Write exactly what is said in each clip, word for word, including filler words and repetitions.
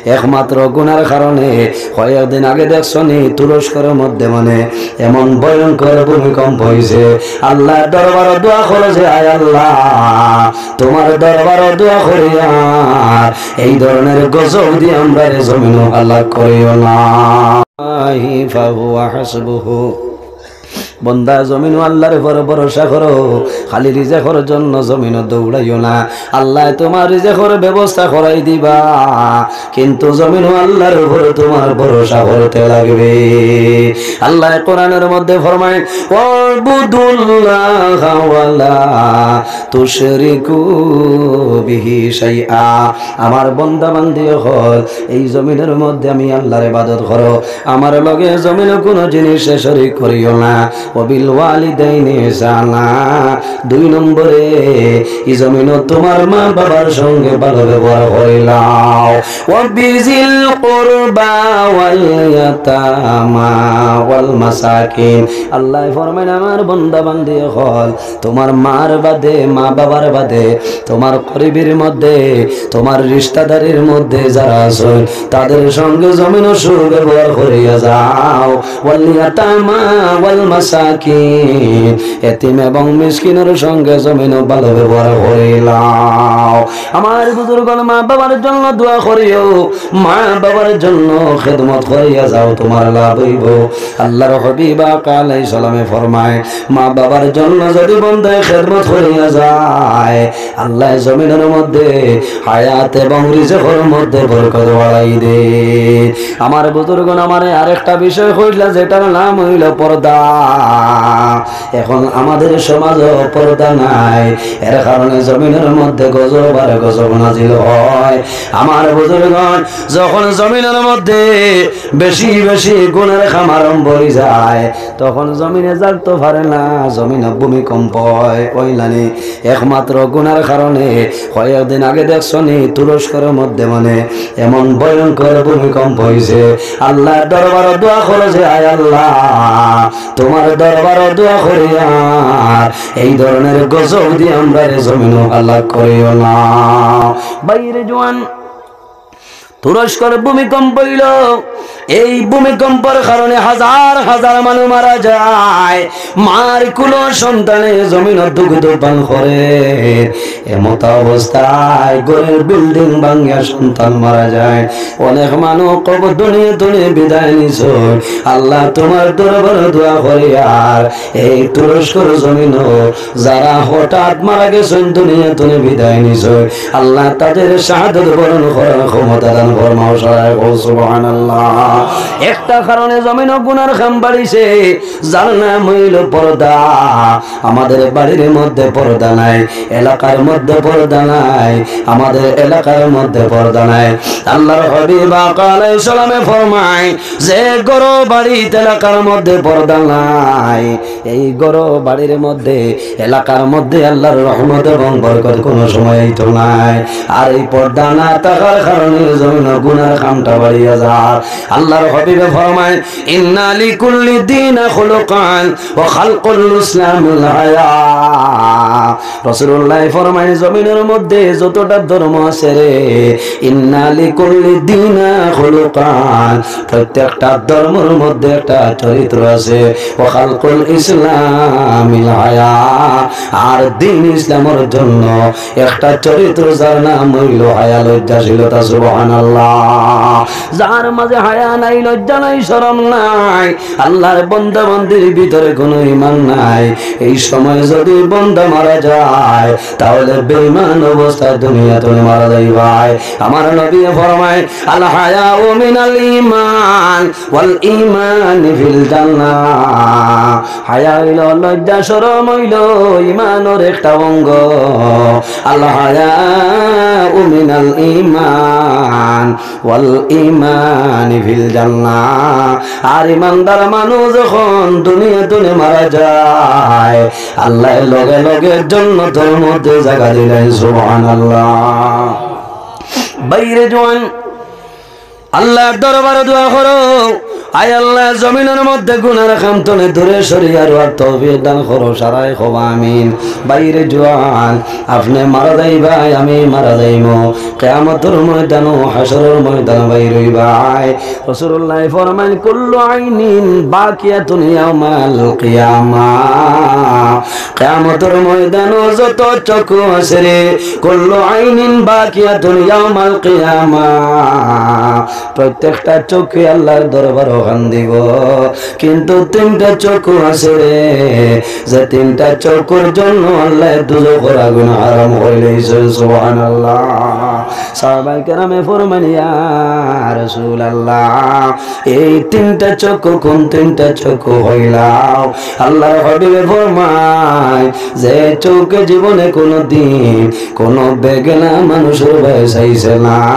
একমাত্র গুনার কারণে। কয়েকদিন আগে দেখছো নি তুরস্কর মধ্যে মানে এমন ভয়ঙ্কর ভূমিকম্প অইছে। আল্লার দরবারো দোয়া করো যে, "আয় আল্লাহ, তুমার দরবারো দোয়া করি আর এই ধরনের গজব দি আমরারে জমিনো হালাক করিও না।" ফাহুয়া হাসবুহু। বন্দা, জমিনো আল্লার উপর ভরসা করো, খালি রিজেকর জন্য জমিনো দৌড়াইও না। আল্লায় তুমার রিজেকর ব্যবস্থা করাই দিবা, কিন্তু জমিনো আল্লার উপর তুমার ভরসা করতে লাগবে। আল্লায় কোরআনর মধ্যে ফরমায়, "ওয়াবুদুল্লাহা ওয়ালা তুশরিকু বিহি শাইআ।" আমার বন্দা বান্দি অকল, এই জমিনর মধ্যে আমি আল্লার ইবাদত করো, আমার লগে জমিনো কুনু জিনিসে শরিক করিও না। ওয়াবিল ওয়ালিদাইনি ইহসানা, দুই নম্বরে, ই জমিনো তুমার মা বাবার সঙ্গে ভালো ব্যবহার করিলাও। ওয়াবিজিল কুরবা ওয়াল ইয়াতামা ওয়াল মাসাকিন। আল্লায় ফরমাইন, আমার বন্দা বান্দি অকল, তুমার মার বাদে, মা বাবার বাদে, তুমার করিবির মধ্যে, তুমার রিশতাদারির মধ্যে যারা আছইন, তাদের সঙ্গে জমিনো সুব্যবহার করিয়া যাও। ওয়াল ইয়াতামা ওয়াল মাসাকিন, এতিম এবং মিসকিনর সঙ্গে জমিনো ভালো ব্যবহার করিলাও। আমার বুজুর্গন, মা বাবার জন্য দোয়া করিও, মা বাবার জন্য খেদমত করিয়া যাও, তুমার লাভ অইবো। আল্লার হাবিব আকা আলাইহিস সালামে ফরমায়, মা বাবার জন্য যদি বন্দায় খেদমত করিয়া যায়, আল্লায় জমিনর মধ্যে হায়াত এবং রিজেকর মধ্যে বরকত বাড়াই দেইন। আমার বুজুর্গন, আমারে আরেকটা বিষয় কইলা, যেটার নাম অইলো পর্দা। এখন আমাদের সমাজো পর্দা নাই, এর কারণে জমিনর মধ্যে গজব আর গজব নাজিল হয়। আমার বুজুর্গন, যখন জমিনর মধ্যে বেশি বেশি গুনার কাম আরম্ভ অই যায়, তখন জমিনে জাগতো পারে না, জমিনো ভূমিকম্প হয়, অইলানি। একমাত্র গুনার কারণে। কয়েকদিন আগে দেখছো নি তুরস্কর মধ্যে মানে এমন ভয়ঙ্কর ভূমিকম্প অইছে। আল্লার দরবারো দোয়া করো যে, "আয় আল্লাহ, তুমার দরবারো দোয়া করি আর এই ধরনের গজব দি আমরারে জমিনো হালাক করিও না।" বাইরে জোয়ান, তুরস্কর ভূমিকম্প অইলো, এই ভূমিকম্পর কারণে হাজার হাজার মানুষ মারা যায়। মার কুলো সন্তানে জমিনো দুঃখ দুর্বান করে, এমতা অবস্থায় ঘরের বিল্ডিং ভাঙ্গিয়া সন্তান মারা যায়। অনেক মানুষ কবর দুনিয়া থনে বিদায় নিছে। আল্লাহ, তুমার দরবারো দোয়া করি আর এই তুরস্কর জমিনো যারা হঠাৎ মারা গেছইন, দুনিয়া থনে বিদায় নিছইন, আল্লাহ তাদের শাহাদত বরণ করার ক্ষমতা দান ফরমাও। সবাই কও সুবহানাল্লাহ। একটা কারণে জমিনো গুনার কাম বাড়িছে, যার নাম অইলো পর্দা। আমাদের বাড়ির মধ্যে পর্দা নাই, এলাকার মধ্যে পর্দা নাই, আমাদের এলাকার মধ্যে পর্দা নাই। আল্লার হাবিব আকা আলাইহিস সালামে ফরমায়, যে ঘরো বাড়িত এলাকার মধ্যে পর্দা নাই, এই ঘরো বাড়ির মধ্যে, এলাকার মধ্যে আল্লার রহমত এবং বরকত কুনু সময় অইতো নায়। আর এই পর্দা না থাকার কারণে জমিনো গুনার কামটা বাড়িয়া যার। আল্লার হাবিবে ফরমায়, "ইন্না লিকুল্লি দিন খুলুকান ওয়া খালকুল ইসলামিল হায়া।" রাসূলুল্লাহ ফরমায়, জমিনর মধ্যে যতটা ধর্ম আছে রে, ইন্না লিকুল্লি দিন খুলুকান, প্রত্যেকটা ধর্মর মধ্যে একটা চরিত্র আছে। ওয়া খালকুল ইসলামিল হায়া, আর দ্বীন ইসলামর জন্য একটা চরিত্র যার নাম অইলো হায়া, লজ্জাশীলতা। সুবহানাল্লাহ। যার মাঝে হায়া নাই, লজ্জা নাই, শরম নাই, আল্লার বন্দা বান্দির ভিতরে কুনু ঈমান নাই, এই সময় যদি বন্দা মারা যায়, তাহলে বেঈমান অবস্থায় দুনিয়া থনে মারা যাইবায়। আমার নবী ফরমায়, "আল হায়াউ মিনাল ঈমান ওয়াল ঈমান ফিল জান্নাহ।" হায়া অইলো, লজ্জা শরম অইলো ঈমানর একটা অঙ্গ। "আল হায়াউ মিনাল ঈমান ওয়াল ঈমান ফিল জান্নাহ।" আর ইমানদার মানুষ যখন দুনিয়া থনে মারা যায়, আল্লায় লগে লগে জন্নতর মধ্যে জাগা দিলাইন। সুবহানাল্লাহ। বাইরে জোয়ান, আল্লার দরবারো দোয়া করো, আয় আল্লাহ, জমিনর মধ্যে গুনার কাম থনে দূরে সরিয়া রওয়ার তৌফিক দান করো, সারায় কও আমিন। ভাইরে জোয়ান, আপনে মারা যাইবায়, আমি মারা যাইমু। কিয়ামতর ময়দানো, হাশরর ময়দানো বাইর অইবায়। রাসূলুল্লায় ফরমাইন, "কুল্লু আইনিন বাকিয়াতুন ইয়াউমাল কিয়ামা।" কিয়ামতর ময়দানো যত চক্ষু আছে রে, "কুল্লু আইনিন বাকিয়াতুন ইয়াউমাল কিয়ামা।" প্রত্যেকটা চক্ষু আল্লাহর দরবারো কান্দিবো, কিন্তু তিনটা চক্ষু আছে রে, যে তিনটা চক্ষুর জন্য আল্লায় দুজখর আগুন হারাম করিলাইছইন। সুবহানাল্লাহ। সাহাবায়ে কেরামে ফরমাইন, "ইয়া রাসূলুল্লাহ, এই তিনটা চক্ষু কোন তিনটা চক্ষু কইলাও?" আল্লাহর হাবিবে ফরমাইন, যে চক্ষে জীবনে কোনো দিন কোনো বেগানা মানুষর বায় চাইছে না,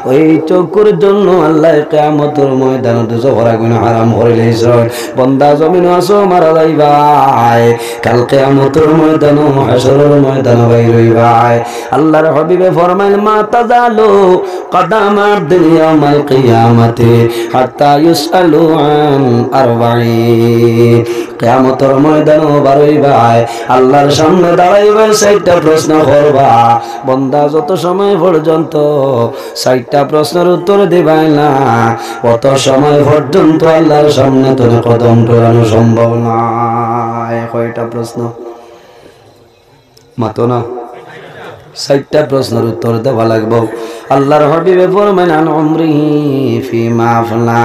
ওই চক্ষুর জন্য আল্লায় কিয়ামতর ময়দানো দুজখর আগুন হারাম করিলাইছইন। বন্দা, জমিনো আছো, মারা যাইবায়, কাল কিয়ামতর ময়দানো, হাশরর ময়দানো বাইর অইবায়। আল্লাহর হাবিবে ফরমাইন, "মা তাজালু কদামা আবদিন ইয়াউমাল কিয়ামাতি হাত্তা ইউসআলু আন আরবাইন।" কিয়ামতর ময়দানো বার অইবায়, আল্লাহর সামনে দাঁড়াইবায়, চাইরটা প্রশ্ন করবা। বন্দা, যত সময় পর্যন্ত চাইরটা প্রশ্নর উত্তর দিবায় না, অত সময় পর্যন্ত আল্লাহর সামনে থনে কদম টুরানো সম্ভব নায়। কয়টা প্রশ্ন? মাতো না। চাইরটা প্রশ্নর উত্তর দেওয়া লাগবো। আল্লাহর হাবিবে ফরমাইন, "আন উমরিহি ফিমা আফনা,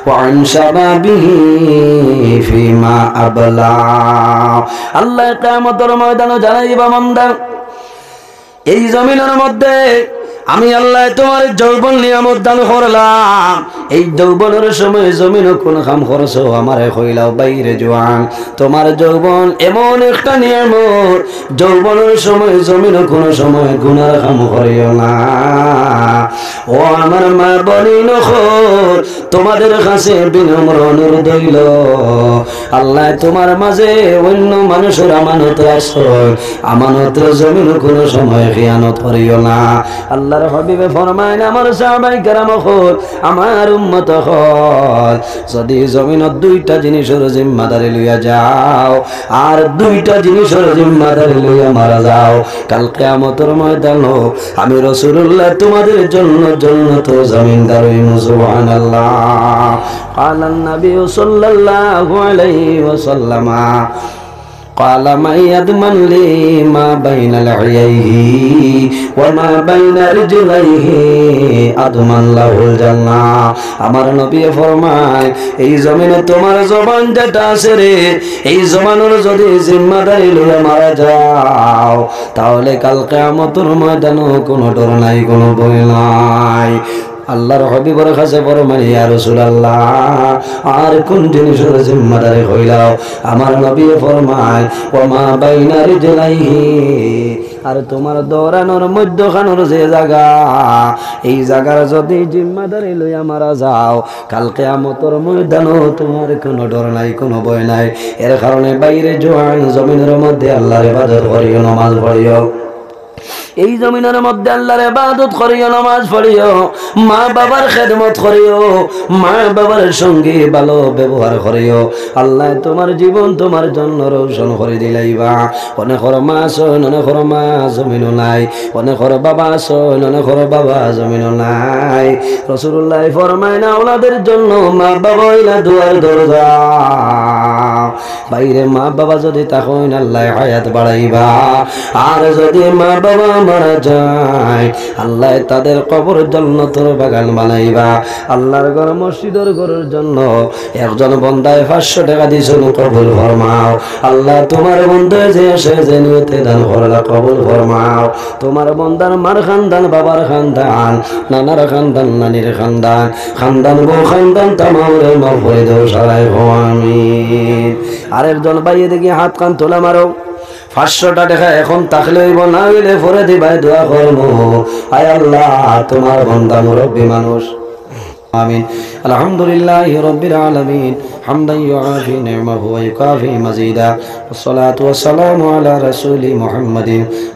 ওয়া আন শাবাবিহি ফিমা আবলা।" আল্লায় কিয়ামতর ময়দানো জানাইবা, বন্দা, এই জমিনর মধ্যে আমি আল্লায় তোমার যৌবন নিয়ামত দান করলাম। এই যৌবনর সময় জমিনো কোন কাম করছো, আমারে কইলাও। ভাইরে জোয়ান, তোমার যৌবন এমন একটা নিয়ামত, যৌবনর সময় জমিনো কোনো সময় গুনার কাম করিও না। ও আমার মা বইন অকল, তোমাদের কাছে বিনম্র অনুরোধ অইলো, আল্লায় তোমার মাঝে অইন্য মানুষর আমানত রাখছইন, আমানতরে জমিনো কোনো সময় খিয়ানত করিও না। আল্লাহর হাবিবে ফরমাইন, আমার সাহাবায়ে কেরাম অকল, আমার উম্মত অকল, যদি জমিনো দুইটা জিনিসর জিম্মাদারি লইয়া যাও, আর দুইটা জিনিসর জিম্মাদারি লইয়া মারা যাও, কাল কিয়ামতর ময়দানো আমি রাসূলুল্লাহ তোমাদের জন্য জন্নতর জামিনদার অইমু। সুবহানাল্লাহ। قال النبي صلى الله عليه وسلم، قال من يضمن لي ما بين لحييه وما بين رجليه أضمن له الجنة। আমার নবীয়ে ফরমায়, এই জমিনো তোমার জবান যেটা আছে রে, এই জবানর যদি জিম্মাদারি লইয়া মারা যাও, তাহলে কাল কিয়ামতর ময়দানো কোনো ডর নাই, কোনো ভয় নাই। আল্লাহর হাবিবর কাছে ফরমাইন, ইয়া রাসূলুল্লাহ, আর কোন জিনিসর জিম্মাদারি কইলাও? আমার নবীয়ে ফরমাইন, ওয়া মা বাইনা রিজলাইহি, আর তোমার দৌড়ানোর মধ্যখানোর যে জাগা, এই জাগার যদি জিম্মাদারি লইয়া মারা যাও, কাল কিয়ামতর ময়দানো তোমার কোনো ডর নাই, কোনো ভয় নাই। এর কারণে ভাইরে জোয়ান, জমিনর মধ্যে আল্লাহর ইবাদত করিও, নামাজ পড়িও। এই জমিনর মধ্যে আল্লাহর ইবাদত করিও, নামাজ পড়িও, মা বাবার খেদমত করিও, মা বাবার সঙ্গে ভালো ব্যবহার করিও। আল্লায় তোমার জীবন তোমার জন্য রোশন করি দিলাইবা। অনেকর মা আছইন, অনেকর মা জমিনো নাই, অনেকর বাবা আছইন, অনেকর বাবা জমিনো নাই। রাসূলুল্লায় ফরমাইন, আওলাদের জন্য মা বাবা অইলা দুয়ার দরজা। ভাইরে, মা বাবা যদি থাকইন, আল্লায় হায়াত বাড়াইবা। আর যদি মা বাবা মারা যায়, আল্লায় তাদের কবর জন্নতর বাগান বানাইবা। আল্লাহর ঘর, মসজিদর ঘরর জন্য একজন বন্দায় পাঁচশো টেকা দিছইন, কবুল ফরমাও। আল্লাহ, তোমার বন্দায় যে আশায় যে নিয়তে দান করলা, কবুল ফরমাও। তোমার বন্দার মার খান্দান, বাবার খান্দান, নানার খান্দান, নানির খান্দান, খান্দান বউ খান্দান, তামামরে মাফ করি দেও, সারায় কও আমিন। আরেকজন ভাইয়ে দেখি হাতখান তুলা মারো। পাঁচশোটা টেকা এখন থাকলে অইবো, না অইলে পরে দিবায়, দোয়া করমু। আয় আল্লাহ, তোমার বন্দা মুরব্বি মানুষ, آمين. الحمد لله رب العالمين، حمدا يوافي نعمه ويكافئ مزيده، والصلاة والسلام على رسوله محمد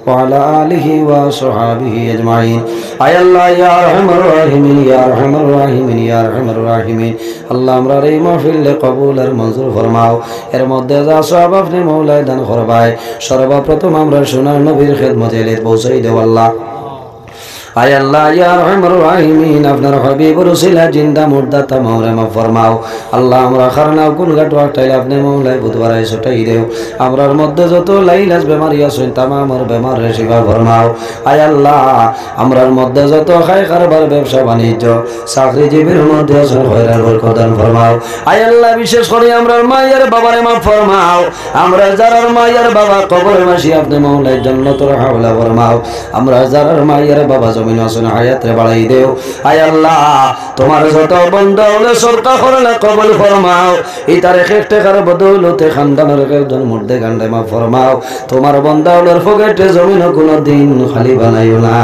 وعلى آله وصحابه أجمعين. আয় আল্লাহ, ইয়া আরহামার রাহিমিন, ইয়া আরহামার রাহিমিন, ইয়া আরহামার রাহিমিন, আল্লাহ, আমরার এই মাহফিলরে কবুল আর মঞ্জুর ফরমাও। এর মধ্যে যা সওয়াব আপনে মওলায় দান করবায়, সর্বপ্রথম আমরার সোনার নবীর খেদমতে এলে পৌঁছাই দেও আল্লাহ। আয় আল্লাহ, ইয়া আরহামার রাহিমিন, আপনার হাবিবর উসিলা জিন্দা মুর্দা তামামরে মাফ ফরমাও। আল্লাহ, আমরা খারনাও কোন ঘাট আটকাইলে আপনে মওলায় বুধবারাই ছুটাই দেও। আমরার মধ্যে যত লাইলাজ বেমারি আছইন, তামামর বেমাররে শিফা ফরমাও। আয় আল্লাহ, আমরার মধ্যে যত খাই কারবার, ব্যবসা বাণিজ্য, চাকরিজীবীর মধ্যে আছইন, খয়রার বরকত দান ফরমাও। আয় আল্লাহ, বিশেষ করি আমরার মাই আর বাবারে মাফ ফরমাও। আমরার যারার মাই আর বাবা কবরবাসী, আপনে মওলায় জান্নাতুল আলা ফরমাও। আমরার যারার মাই আর বাবা জমিনো আছইন, হায়াতরে বাড়াই দেও। আয় আল্লাহ, তোমার যত বন্দা অকলে সদকা করলা কবুল ফরমাও। ইতার এক এক টেকার বদৌলতে খান্দানর এক একজন মুর্দেগানরে মাফ ফরমাও। তোমার বন্দা অকলর পকেটে জমিনো কুনুদিন খালি বানাইও না।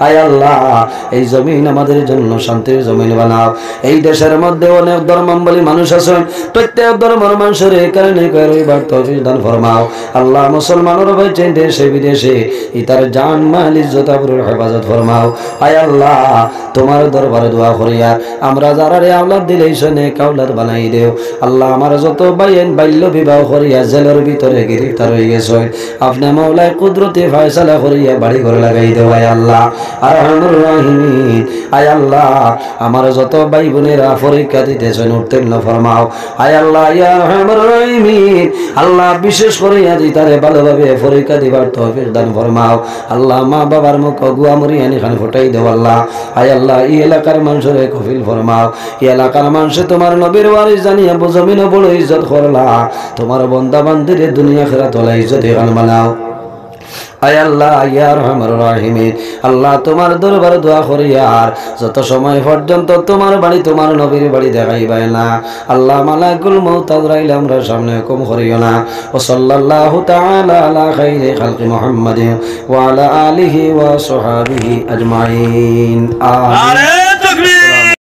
আয় আল্লাহ, এই জমিন আমাদের জন্য শান্তির জমিন বানাও। এই দেশের মধ্যে অনেক ধর্মাবলম্বী মানুষ আছইন, প্রত্যেক ধর্মর মানষরে এখানে নেক রইবার তৌফিক দান ফরমাও। আল্লাহ, মুসলমানর ভাইচাইন দেশে বিদেশে, ইতার জান মাল ইজ্জত আবরুর হেফাজত ফরমাও। আয় আল্লাহ, তোমার দরবারে দোয়া করিয়ার আমরা যারারে আওলাদ দিলাইছো, নেক আওলাদ বানাই দেও। আল্লাহ, আমার যত ভাইয়াইন বাল্য বিবাহ করিয়া জেলর ভিতরে গিরিফতার অইগেছইন, আপনে মওলায় কুদরতি ফয়সালা করিয়া বাড়ি ঘর লাগাই দেও, আয় আল্লাহ। আরহামুর রাহিমিন, আয় আল্লাহ, আমার যত ভাই বোনেরা পরীক্ষা দিতেছইন, উত্তীর্ণ ফরমাও। আয় আল্লাহ, ইয়া আরহামুর রাহিমিন, আল্লাহ, বিশেষ করি আজ ইতারে ভালোভাবে পরীক্ষা দিবার তৌফিক দান ফরমাও। আল্লাহ, মা বাবার মুখ গুয়া মরিয়ানি খান ফুটাই দেও আল্লাহ। আয় আল্লাহ, ই এলাকার মানষরে কফিল ফরমাও। ই এলাকার মানষে তোমার নবীর ওয়ারিস জানিয়া জমিনো বড় ইজ্জত করলা। তোমার বন্দা বান্দিরে দুনিয়া আখিরাত ওলা ইজ্জত এখান বানাও। আয় আল্লাহ, ইয়া আরহামার রাহিমিন, আল্লাহ, তোমার দরবারে দোয়া করিয়ার যত সময় পর্যন্ত তোমার বাড়ি, তোমার নবীর বাড়ি দেখাইবায় না, আল্লাহ, মালাকুল মউত আজরাইল আমরার সামনে হুকুম করিও না। ওয়া সাল্লাল্লাহু তাআলা আলা খাইরি খালকি মুহাম্মাদিন ওয়া আলা আলিহি ওয়া সাহবিহি আজমাইন। আমিন। নারায়ে